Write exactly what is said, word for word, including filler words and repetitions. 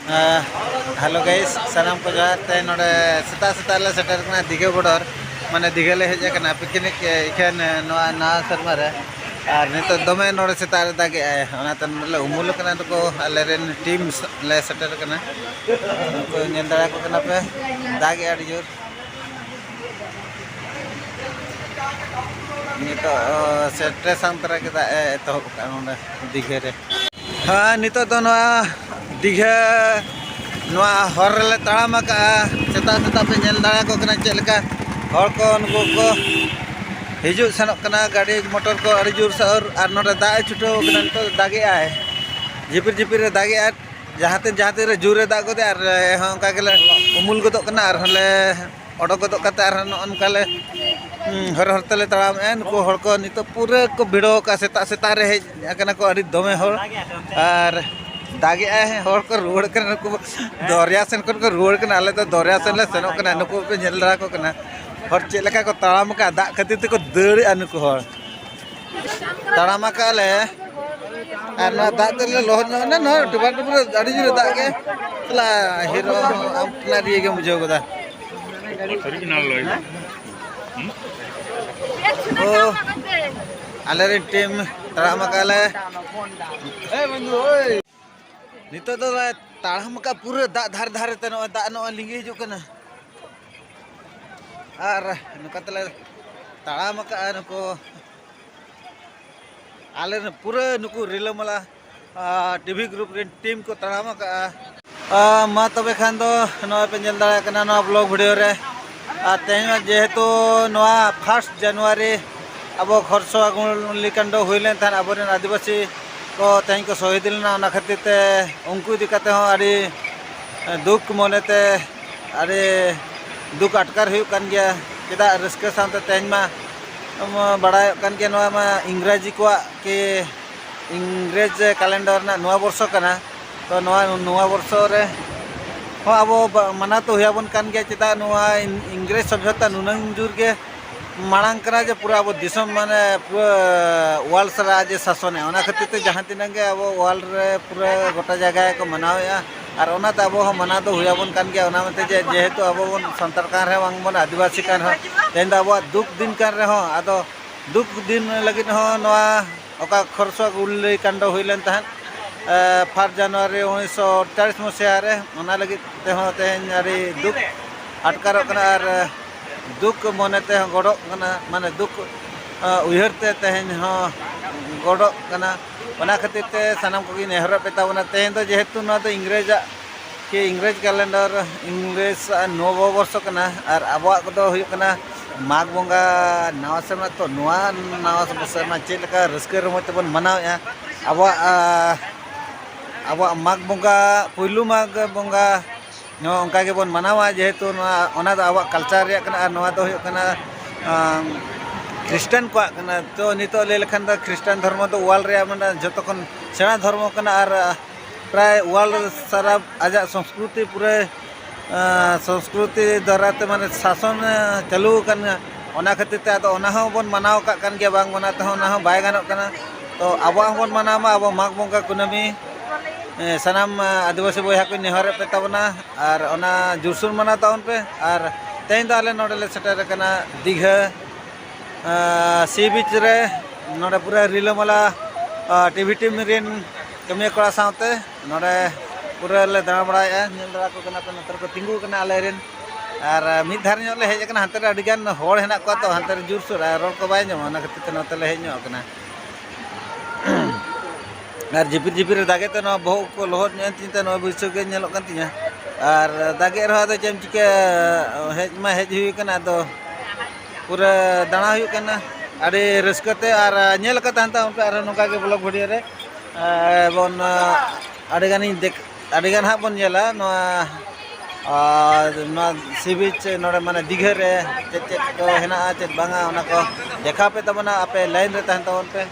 Hello ᱜᱟᱭᱤᱥ, ᱥᱟᱱᱟᱢ ᱠᱚ ᱡᱚᱦᱟᱨ᱾ ᱛᱮᱦᱮᱧ ᱱᱚᱰᱮ ᱥᱮᱛᱟᱜ ᱥᱮᱛᱟᱜ ᱞᱮ ᱥᱮᱴᱮᱨ ᱠᱟᱱᱟ ᱫᱤᱜᱷᱟᱹ ᱵᱚᱰᱚᱨ, ᱢᱟᱱᱮ ᱫᱤᱜᱷᱟᱹ ᱞᱮ ᱦᱮᱡ ᱟᱠᱟᱱᱟ ᱯᱤᱠᱱᱤᱠ ᱤᱠᱷᱟᱹᱱ ᱱᱚᱣᱟ ᱱᱟᱣᱟ ᱥᱮᱨᱢᱟ ᱨᱮ᱾ ᱟᱨ ᱱᱤᱛᱚᱜ ᱫᱚᱢᱮ ᱱᱚᱰᱮ ᱥᱮᱛᱟᱜ ᱨᱮ ᱫᱟᱜᱮᱜᱼᱟᱭ, ᱚᱱᱟᱛᱮ ᱱᱚᱰᱮ ᱞᱮ ᱩᱢᱩᱞ ᱟᱠᱟᱱᱟ᱾ ᱱᱩᱠᱩ ᱟᱞᱮᱨᱮᱱ ᱴᱤᱢ ᱞᱮ ᱥᱮᱴᱮᱨ ᱟᱠᱟᱱᱟ, ᱩᱱᱠᱩ ᱧᱮᱞ ᱫᱟᱲᱮᱭᱟᱠᱚ ᱠᱟᱱᱟ ᱯᱮ, ᱫᱟᱜᱮᱜᱼᱟ ᱟᱹᱰᱤ ᱡᱳᱨ᱾ ᱱᱤᱛᱚᱜ ᱥᱮᱴᱮᱨ ᱥᱟᱶ ᱛᱚᱨᱟ ᱜᱮ ᱫᱟᱜ ᱮ ᱮᱛᱚᱦᱚᱵ ᱟᱠᱟᱫᱼᱟ ᱱᱚᱰᱮ ᱫᱤᱜᱷᱟᱹ ᱨᱮ᱾ ᱦᱮᱸ, ᱱᱤᱛᱚᱜ ᱫᱚ ᱱᱚᱣᱟ ᱫᱤᱜᱷᱟᱹ ᱱᱚᱣᱟ ᱦᱚᱨ ᱨᱮᱞᱮ ᱛᱟᱲᱟᱢ ᱟᱠᱟᱫᱼᱟ᱾ ᱥᱮᱛᱟᱜ ᱥᱮᱛᱟᱜ ᱯᱮ ᱧᱮᱞ ᱫᱟᱲᱮᱭᱟᱠᱚ ᱠᱟᱱᱟ ᱪᱮᱫ ᱞᱮᱠᱟ ᱦᱚᱲ ᱠᱚ, ᱱᱩᱠᱩ ᱠᱚ ᱦᱤᱡᱩᱜ ᱥᱮᱱᱚᱜ ᱠᱟᱱᱟ, ᱜᱟᱹᱰᱤ ᱢᱚᱴᱚᱨ ᱠᱚ ᱟᱹᱰᱤ ᱡᱳᱨ ᱥᱳᱨ᱾ ᱟᱨ ᱱᱚᱰᱮ ᱫᱟᱜ ᱮ ᱪᱷᱩᱴᱟᱹᱣ ᱠᱟᱱᱟ, ᱱᱤᱛᱚᱜ ᱫᱟᱜᱮᱜᱼᱟᱭ, ᱡᱷᱤᱯᱤᱨ ᱡᱷᱤᱯᱤᱨ ᱮ ᱫᱟᱜᱮᱜᱼᱟ᱾ ᱡᱟᱦᱟᱸ ᱛᱤᱱ ᱡᱟᱦᱟᱸ ᱛᱤᱱᱨᱮ ᱡᱳᱨᱮ ᱫᱟᱜ ᱜᱚᱫᱮ ᱟᱨ ᱦᱚᱸ ᱚᱱᱠᱟ ᱜᱮᱞᱮ ᱩᱢᱩᱞ ᱜᱚᱫᱚᱜ ᱠᱟᱱᱟ᱾ ᱟᱨ ᱦᱚᱸᱞᱮ ᱚᱰᱚᱠ ᱜᱚᱫᱚᱜ ᱠᱟᱛᱮ ᱟᱨ ᱱᱚᱜᱼᱚ ᱱᱚᱝᱠᱟ ᱞᱮ, ᱦᱩᱸ, ᱦᱚᱨ ᱦᱚᱨ ᱛᱮᱞᱮ ᱛᱟᱲᱟᱢᱮᱫᱼᱟ᱾ ᱱᱩᱠᱩ ᱦᱚᱲ ᱠᱚ ᱱᱤᱛᱚᱜ ᱯᱩᱨᱟᱹ ᱠᱚ ᱵᱷᱤᱲᱚ ᱟᱠᱟᱫᱼᱟ, ᱥᱮᱛᱟᱜ ᱥᱮᱛᱟᱜ ᱨᱮ ᱦᱮᱡ ᱟᱠᱟᱱᱟ ᱠᱚ ᱟᱹᱰᱤ ᱫᱚᱢᱮ ᱦᱚᱲ᱾ ᱟᱨ ᱫᱟᱜᱮᱜᱼᱟᱭ, ᱦᱚᱲ ᱠᱚ ᱨᱩᱣᱟᱹᱲ ᱠᱟᱱᱟ, ᱱᱩᱠᱩ ᱫᱚᱨᱭᱟ ᱥᱮᱱ ᱠᱷᱚᱱ ᱠᱚ ᱨᱩᱣᱟᱹᱲ ᱠᱟᱱᱟ᱾ ᱟᱞᱮ ᱫᱚ ᱫᱚᱨᱭᱟ ᱥᱮᱱ ᱞᱮ ᱥᱮᱱᱚᱜ ᱠᱟᱱᱟ᱾ ᱱᱩᱠᱩ ᱯᱮ ᱧᱮᱞ ᱫᱟᱲᱮ ᱟᱠᱚ ᱠᱟᱱᱟ, ᱦᱚᱲ ᱪᱮᱫ ᱞᱮᱠᱟ ᱠᱚ ᱛᱟᱲᱟᱢ ᱟᱠᱟᱫᱼᱟ, ᱫᱟᱜ ᱠᱷᱟᱹᱛᱤᱨ ᱛᱮᱠᱚ ᱫᱟᱹᱲᱮᱜᱼᱟ ᱱᱩᱠᱩ ᱦᱚᱲ᱾ ᱛᱟᱲᱟᱢ ᱟᱠᱟᱫ ᱞᱮ ᱟᱨ ᱱᱚᱣᱟ ᱫᱟᱜ ᱛᱮᱞᱮ ᱞᱚᱦᱚᱫ ᱧᱚᱜ ᱮᱱᱟ᱾ ᱱᱚᱣᱟ ᱴᱚᱯᱟ ᱴᱩᱯᱩ ᱨᱮ ᱟᱹᱰᱤ ᱡᱳᱨᱮ ᱫᱟᱜ ᱜᱮ᱾ ᱥᱟᱞᱟ ᱦᱤᱨᱳ ᱟᱯᱱᱟᱨ ᱤᱭᱟᱹ ᱜᱮᱢ ᱵᱩᱡᱷᱟᱹᱣ ᱜᱚᱫᱟ᱾ ᱚ, ᱟᱞᱮᱨᱮᱱ ᱴᱤᱢ ᱛᱟᱲᱟᱢ ᱟᱠᱟᱫ ᱞᱮ᱾ ᱱᱤᱛᱚᱜ ᱫᱚ ᱛᱟᱲᱟᱢ ᱟᱠᱟᱫ ᱯᱩᱨᱟᱹ ᱫᱟᱜ ᱫᱷᱟᱨᱮ ᱫᱷᱟᱨᱮ ᱛᱮ, ᱱᱚᱜᱼᱚᱭ ᱫᱟᱜ ᱱᱚᱜᱼᱚᱭ ᱞᱤᱸᱜᱤ ᱦᱤᱡᱩᱜ ᱠᱟᱱᱟ᱾ ᱟᱨ ᱱᱚᱝᱠᱟ ᱛᱮᱞᱮ ᱛᱟᱲᱟᱢ ᱟᱠᱟᱫᱼᱟ᱾ ᱱᱩᱠᱩ ᱟᱞᱮ ᱨᱮᱱ ᱯᱩᱨᱟᱹ ᱱᱩᱠᱩ ᱨᱤᱞᱟᱹᱢᱟᱞᱟ, ᱟᱨ, ᱴᱤᱵᱷᱤ ᱜᱨᱩᱯ ᱨᱮᱱ ᱴᱤᱢ ᱠᱚ ᱛᱟᱲᱟᱢ ᱟᱠᱟᱫᱼᱟ᱾ ᱟᱨ ᱢᱟ ᱛᱚᱵᱮ ᱠᱷᱟᱱ ᱫᱚ ᱱᱚᱜᱼᱚᱭ ᱯᱮ ᱧᱮᱞ ᱫᱟᱲᱮᱭᱟᱜ ᱠᱟᱱᱟ ᱱᱚᱣᱟ ᱵᱞᱚᱜ ᱵᱷᱤᱰᱤᱭᱳ ᱨᱮ᱾ ᱟᱨ ᱛᱮᱦᱮᱧ ᱢᱟ ᱡᱮᱦᱮᱛᱩ ᱱᱚᱣᱟ ᱯᱷᱟᱥᱴ ᱡᱟᱱᱩᱣᱟᱨᱤ ᱟᱵᱚ ᱠᱷᱚᱨᱥᱚᱣᱟ ᱜᱩᱞᱤᱠᱟᱱᱰ ᱦᱩᱭ ᱞᱮᱱ ᱛᱟᱦᱮᱸᱫ, ᱟᱵᱚᱨᱮᱱ ᱟᱹᱫᱤᱵᱟᱹᱥᱤ ᱠᱚ ᱛᱮᱦᱮᱧ ᱠᱚ ᱥᱚᱦᱤᱫ ᱞᱮᱱᱟ, ᱚᱱᱟ ᱠᱷᱟᱹᱛᱤᱨ ᱛᱮ ᱩᱱᱠᱩ ᱤᱫᱤ ᱠᱟᱛᱮ ᱦᱚᱸ ᱟᱹᱰᱤ ᱫᱩᱠ ᱢᱚᱱᱮᱛᱮ ᱟᱹᱰᱤ ᱫᱩᱠ ᱟᱴᱠᱟᱨ ᱦᱩᱭᱩᱜ ᱠᱟᱱ ᱜᱮᱭᱟ᱾ ᱪᱮᱫᱟᱜ ᱨᱟᱹᱥᱠᱟᱹ ᱥᱟᱶᱛᱮ ᱛᱮᱦᱮᱧ ᱢᱟ, ᱢᱟ ᱵᱟᱲᱟᱭᱚᱜ ᱠᱟᱱ ᱜᱮᱭᱟ, ᱱᱚᱣᱟ ᱢᱟ ᱤᱝᱨᱟᱡᱤ ᱠᱚᱣᱟᱜ ᱠᱤ ᱤᱝᱨᱮᱡᱽ ᱠᱮᱞᱮᱱᱰᱟᱨ ᱨᱮᱱᱟᱜ ᱱᱚᱣᱟ ᱵᱚᱨᱥᱚ ᱠᱟᱱᱟ᱾ ᱛᱚ ᱱᱚᱣᱟ ᱱᱚᱣᱟ ᱵᱚᱨᱥᱚ ᱨᱮ ᱦᱚᱸ ᱟᱵᱚ ᱵᱟ-, ᱢᱟᱱᱟᱣ ᱛᱚ ᱦᱩᱭ ᱟᱵᱚᱱ ᱠᱟᱱ ᱜᱮᱭᱟ᱾ ᱪᱮᱫᱟᱜ ᱱᱚᱣᱟ ᱤᱝ-, ᱤᱝᱨᱮᱡᱽ ᱥᱚᱵᱷᱡᱚᱛᱟ ᱱᱩᱱᱟᱹᱝ ᱡᱳᱨ ᱜᱮ ᱢᱟᱲᱟᱝ ᱠᱟᱱᱟ ᱡᱮ ᱯᱩᱨᱟᱹ ᱟᱵᱚ ᱫᱤᱥᱚᱢ, ᱢᱟᱱᱮ, ᱯᱩᱨᱟᱹ ᱣᱟᱨᱞᱰ ᱥᱟᱞᱟᱜ ᱡᱮ ᱥᱟᱥᱚᱱᱮ, ᱚᱱᱟ ᱠᱷᱟᱹᱛᱤᱨ ᱛᱮ ᱡᱟᱦᱟᱸ ᱛᱤᱱᱟᱹᱜ ᱜᱮ ᱟᱵᱚ ᱣᱟᱨᱞᱰ ᱨᱮ ᱯᱩᱨᱟᱹ ᱜᱚᱴᱟ ᱡᱟᱭᱜᱟ ᱜᱮᱠᱚ ᱢᱟᱱᱟᱣᱮᱫᱼᱟ᱾ ᱟᱨ ᱚᱱᱟᱛᱮ ᱟᱵᱚ ᱦᱚᱸ ᱢᱟᱱᱟᱣ ᱫᱚ ᱦᱩᱭ ᱟᱵᱚᱱ ᱠᱟᱱ ᱜᱮᱭᱟ᱾ ᱚᱱᱟ ᱢᱮᱱᱛᱮ ᱡᱮ ᱡᱮᱦᱮᱛᱩ ᱟᱵᱚ ᱵᱚᱱ ᱥᱟᱱᱛᱟᱲ ᱠᱟᱱ ᱨᱮᱦᱚᱸ, ᱵᱟᱝ ᱵᱚᱱ ᱟᱹᱫᱤᱵᱟᱹᱥᱤ ᱠᱟᱱ ᱨᱮᱦᱚᱸ, ᱛᱮᱦᱮᱧ ᱫᱚ ᱟᱵᱚᱣᱟᱜ ᱫᱩᱠ ᱫᱤᱱ ᱠᱟᱱ ᱨᱮᱦᱚᱸ, ᱟᱫᱚ ᱫᱩᱠ ᱫᱤᱱ ᱞᱟᱹᱜᱤᱫ ᱦᱚᱸ ᱱᱚᱣᱟ ᱚᱠᱟ ᱠᱷᱚᱨᱥᱚᱣᱟᱜ ᱩᱞᱞᱟᱹᱭ ᱠᱟᱱᱰ ᱦᱩᱭ ᱞᱮᱱ ᱛᱟᱦᱮᱸᱫ, ᱮ, ᱯᱷᱟᱥᱴ ᱡᱟᱱᱩᱣᱟᱨᱤ ᱩᱱᱤᱥᱥᱚ ᱟᱴᱪᱟᱞᱤᱥ ᱢᱟᱥᱤᱦᱟ ᱨᱮ, ᱚᱱᱟ ᱞᱟᱹᱜᱤᱫ ᱛᱮᱦᱚᱸ ᱛᱮᱦᱮᱧ ᱟᱹᱰᱤ ᱫᱩᱠ ᱟᱴᱠᱟᱨᱚᱜ ᱠᱟᱱᱟ᱾ ᱟᱨ ᱫᱩᱠ ᱢᱚᱱᱮ ᱛᱮᱦᱚᱸ ᱜᱚᱲᱚᱜ ᱠᱟᱱᱟ, ᱢᱟᱱᱮ ᱫᱩᱠ, ᱟ, ᱩᱭᱦᱟᱹᱨ ᱛᱮ ᱛᱮᱦᱮᱧ ᱦᱚᱸ ᱜᱚᱲᱚᱜ ᱠᱟᱱᱟ᱾ ᱚᱱᱟ ᱠᱷᱟᱹᱛᱤᱨ ᱛᱮ ᱥᱟᱱᱟᱢ ᱠᱚᱜᱮᱧ ᱱᱮᱦᱚᱨᱚᱜ ᱯᱮ ᱛᱟᱵᱚᱱᱟ᱾ ᱛᱮᱦᱮᱧ ᱫᱚ ᱡᱮᱦᱮᱛᱩ ᱱᱚᱣᱟ ᱫᱚ ᱤᱝᱨᱮᱡᱟᱜ ᱠᱤ ᱤᱝᱨᱮᱡᱽ ᱠᱮᱞᱮᱱᱰᱟᱨ, ᱤᱝᱨᱮᱡᱽ ᱱᱚᱵᱚᱵᱚᱨᱥᱚ ᱠᱟᱱᱟ, ᱟᱨ ᱟᱵᱚᱣᱟᱜ ᱠᱚᱫᱚ ᱦᱩᱭᱩᱜ ᱠᱟᱱᱟ ᱢᱟᱜᱽ ᱵᱚᱸᱜᱟ ᱱᱟᱣᱟ ᱥᱮᱨᱢᱟ᱾ ᱛᱚ ᱱᱚᱣᱟ ᱱᱟᱣᱟ ᱥᱮᱨᱢᱟ ᱪᱮᱫ ᱞᱮᱠᱟ ᱨᱟᱹᱥᱠᱟᱹ ᱨᱚᱢᱚᱡᱽ ᱛᱮᱵᱚᱱ ᱢᱟᱱᱟᱣᱮᱫᱼᱟ ᱟᱵᱚᱣᱟᱜ, ᱟ, ᱟᱵᱚᱣᱟᱜ ᱢᱟᱜᱽ ᱵᱚᱸᱜᱟ, ᱯᱩᱭᱞᱩ ᱢᱟᱜᱽ ᱵᱚᱸᱜᱟ ᱱᱚᱣᱟ ᱚᱱᱠᱟ ᱜᱮᱵᱚᱱ ᱢᱟᱱᱟᱣᱟ, ᱡᱮᱦᱮᱛᱩ ᱱᱚᱣᱟ, ᱚᱱᱟ ᱫᱚ ᱟᱵᱚᱣᱟᱜ ᱠᱟᱞᱪᱟᱨ ᱨᱮᱭᱟᱜ ᱠᱟᱱᱟ᱾ ᱟᱨ ᱱᱚᱣᱟ ᱫᱚ ᱦᱩᱭᱩᱜ ᱠᱟᱱᱟ, ᱟᱢ, ᱠᱷᱨᱤᱥᱴᱟᱱ ᱠᱚᱣᱟᱜ ᱠᱟᱱᱟ᱾ ᱛᱚ ᱱᱤᱛᱚᱜ ᱞᱟᱹᱭ ᱞᱮᱠᱷᱟᱱ ᱫᱚ ᱠᱷᱨᱤᱥᱴᱟᱱ ᱫᱷᱚᱨᱢᱚ ᱫᱚ ᱳᱣᱟᱨᱞᱰ ᱨᱮᱭᱟᱜ ᱢᱟᱱᱮ ᱡᱷᱚᱛᱚ ᱠᱷᱚᱱ ᱥᱮᱬᱟ ᱫᱷᱚᱨᱢᱚ ᱠᱟᱱᱟ᱾ ᱟᱨ, ᱟ, ᱯᱨᱟᱭ ᱳᱣᱟᱨᱞᱰ ᱥᱟᱨᱟ ᱟᱡᱟᱜ ᱥᱚᱝᱥᱠᱨᱤᱛᱤ ᱯᱩᱨᱟᱹ, ᱟ, ᱥᱚᱝᱥᱠᱨᱤᱛᱤ ᱫᱟᱨᱟᱭ ᱛᱮ ᱢᱟᱱᱮ ᱥᱟᱥᱚᱱ, ᱟ, ᱪᱟᱹᱞᱩ ᱟᱠᱟᱱᱟ᱾ ᱚᱱᱟ ᱠᱷᱟᱹᱛᱤᱨ ᱛᱮ ᱟᱫᱚ ᱚᱱᱟ ᱦᱚᱸ ᱵᱚᱱ ᱢᱟᱱᱟᱣ ᱠᱟᱜ ᱠᱟᱱ ᱜᱮᱭᱟ, ᱵᱟᱝ ᱢᱟᱱᱟᱣ ᱛᱮᱦᱚᱸ ᱚᱱᱟ ᱦᱚᱸ ᱵᱟᱭ ᱜᱟᱱᱚᱜ ᱠᱟᱱᱟ᱾ ᱛᱚ ᱟᱵᱚᱣᱟᱜ ᱦᱚᱸᱵᱚᱱ ᱢᱟᱱᱟᱣ ᱢᱟ, ᱟᱵᱚ ᱢᱟᱜᱽ ᱵᱚᱸᱜᱟ ᱠᱩᱱᱟᱹᱢᱤ᱾ ᱮ, ᱥᱟᱱᱟᱢ, ᱟ, ᱟᱹᱫᱤᱵᱟᱹᱥᱤ ᱵᱚᱭᱦᱟ ᱠᱚᱧ ᱱᱮᱦᱚᱨᱮᱫ ᱯᱮ ᱛᱟᱵᱚᱱᱟ, ᱟᱨ ᱚᱱᱟ ᱡᱳᱨᱥᱳᱨ ᱢᱟᱱᱟᱣ ᱛᱟᱵᱚᱱ ᱯᱮ᱾ ᱟᱨ ᱛᱮᱦᱮᱧ ᱫᱚ ᱟᱞᱮ ᱱᱚᱰᱮ ᱞᱮ ᱥᱮᱴᱮᱨ ᱟᱠᱟᱱᱟ ᱫᱤᱜᱷᱟᱹ, ᱟ, ᱥᱤ ᱵᱤᱪ ᱨᱮ᱾ ᱱᱚᱰᱮ ᱯᱩᱨᱟᱹ ᱨᱤᱞᱟᱹᱢᱟᱞᱟ, ᱟ, ᱴᱤᱵᱷᱤ ᱴᱤᱢ ᱨᱮᱱ ᱠᱟᱹᱢᱤᱭᱟᱹ ᱠᱚᱲᱟ ᱥᱟᱶᱛᱮ ᱱᱚᱰᱮ ᱯᱩᱨᱟᱹ ᱞᱮ ᱫᱟᱬᱟ ᱵᱟᱲᱟᱭᱮᱫᱼᱟ᱾ ᱧᱮᱞ ᱫᱟᱲᱟ ᱠᱚ ᱠᱟᱱᱟ ᱯᱮ, ᱱᱚᱛᱮ ᱨᱮᱠᱚ ᱛᱤᱸᱜᱩ ᱟᱠᱟᱱᱟ ᱟᱞᱮ ᱨᱮᱱ᱾ ᱟᱨ, ᱟ, ᱢᱤᱫ ᱫᱷᱟᱨᱮ ᱧᱚᱜ ᱞᱮ ᱦᱮᱡ ᱟᱠᱟᱱᱟ, ᱦᱟᱱᱛᱮ ᱨᱮ ᱟᱹᱰᱤ ᱜᱟᱱ ᱦᱚᱲ ᱦᱮᱱᱟᱜ ᱠᱚᱣᱟ, ᱛᱚ ᱦᱟᱱᱛᱮ ᱨᱮ ᱡᱳᱨᱥᱳᱨ ᱟᱨ ᱨᱚᱲ ᱠᱚ ᱵᱟᱭ ᱟᱸᱡᱚᱢᱚᱜᱼᱟ, ᱚᱱᱟ ᱠᱷᱟᱹᱛᱤᱨ ᱛᱮ ᱱᱚᱛᱮ ᱞᱮ ᱦᱮᱡ ᱧᱚᱜ ᱟᱠᱟᱱᱟ᱾ ᱟᱨ ᱡᱷᱤᱯᱤᱨ ᱡᱷᱤᱯᱤᱨ ᱮ ᱫᱟᱜᱮᱫ ᱛᱮ ᱱᱚᱣᱟ ᱵᱚᱦᱚᱜ ᱠᱚ ᱞᱚᱦᱚᱫ ᱧᱚᱜ ᱮᱱ ᱛᱤᱧ ᱛᱮ ᱱᱚᱣᱟ ᱵᱟᱹᱭᱥᱟᱹᱣ ᱜᱮ ᱧᱮᱞᱚᱜ ᱠᱟᱱ ᱛᱤᱧᱟ᱾ ᱟᱨ ᱫᱟᱜᱮᱫ ᱨᱮᱦᱚᱸ ᱟᱫᱚ ᱪᱮᱫ ᱮᱢ ᱪᱤᱠᱟᱹᱭᱟ, ᱦᱮᱡ ᱢᱟ ᱦᱮᱡ ᱦᱩᱭ ᱠᱟᱱᱟ, ᱟᱫᱚ ᱯᱩᱨᱟᱹ ᱫᱟᱬᱟ ᱦᱩᱭᱩᱜ ᱠᱟᱱᱟ ᱟᱹᱰᱤ ᱨᱟᱹᱥᱠᱟᱹ ᱛᱮ᱾ ᱟᱨ ᱧᱮᱞ ᱟᱠᱟᱫ ᱛᱟᱦᱮᱱ ᱛᱟᱵᱚᱱ ᱯᱮ ᱟᱨᱦᱚᱸ ᱱᱚᱝᱠᱟ ᱜᱮ ᱵᱞᱚᱜ ᱵᱷᱤᱰᱤᱭᱳ ᱨᱮ, ᱮ, ᱵᱚᱱ, ᱮ, ᱟᱹᱰᱤ ᱜᱟᱱᱤᱧ ᱫᱮᱠ-, ᱟᱹᱰᱤ ᱜᱟᱱ ᱦᱟᱸᱜ ᱵᱚᱱ ᱧᱮᱞᱟ ᱱᱚᱣᱟ, ᱟᱨ ᱱᱚᱣᱟ ᱥᱤ ᱵᱤᱪ ᱱᱚᱰᱮ ᱢᱟᱱᱮ ᱫᱤᱜᱷᱟᱹ ᱨᱮ ᱪᱮᱫ ᱪᱮᱫ ᱠᱚ ᱦᱮᱱᱟᱜᱼᱟ, ᱪᱮᱫ ᱵᱟᱝᱟ, ᱚᱱᱟ ᱠᱚ ᱫᱮᱠᱷᱟᱣ ᱯᱮ ᱛᱟᱵᱚᱱᱟ᱾ ᱟᱯᱮ ᱞᱟᱭᱤᱱ ᱨᱮ ᱛᱟᱦᱮᱱ ᱛᱟᱵᱚᱱ ᱯᱮ᱾